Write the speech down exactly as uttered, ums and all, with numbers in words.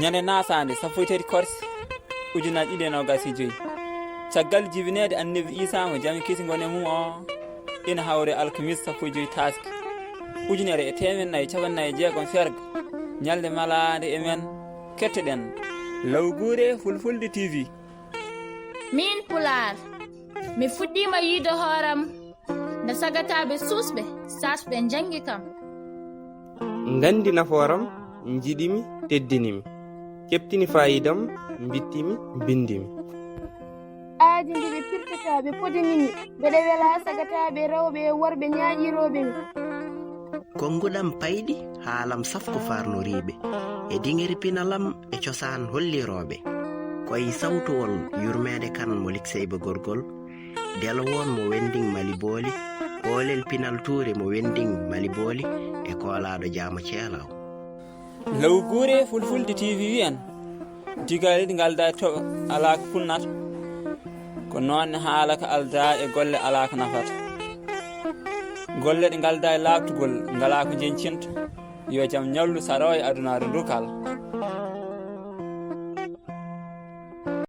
Ñande nasaande sappo e tati korse ujunaaji ɗiɗi e noogaas e joy, caggal jibineede annabi Iisaa mo jam e kiisi ngoni e mum o, ina hawri alkamiisa sappo e joy taaske, ujunere e teemedde nayi e cappanɗe nayi e jeegom fergo, ñalnde malaande e men, kettoɗen Law Guure Fulfulde T V. Miin Pulaar, mi fuɗɗiima yiyde hooram nde sagataaɓe suusɓe, saasɓe njanngi kam. Nganndi nafooram, njiɗimi, teddinimi, keɓtini faayidam, mbittimi, mbinndimi. Aadi ndi ɓe pirtata, ɓe podinimi, mbeɗe wela sagataaɓe rewɓe e worɓe ñaaƴirooɓe mi. Konnguɗam payɗi, haalam safko farnoriiɓe, e diŋeri pinalam e cosaan hollirooɓe. Koy sawtuwol yurmeede kan mo likseyɓe gorgol, delo woon mo wending mali booli, koolel pinal tuure mo wending mali booli, e koolaaɗo jaamo ceelaw. Law Guure Fulfulde T V wiyan, digaali ɗi ngaldaa e toɓo alaa ko punnata, ko noon ne haala ko aldaa e golle alaa ko nafata. Golle ɗe ngaldaa e laaɓtugol ngalaa ko njeñcinta, yo jam ñallu saroo e adunaaru ndu kala.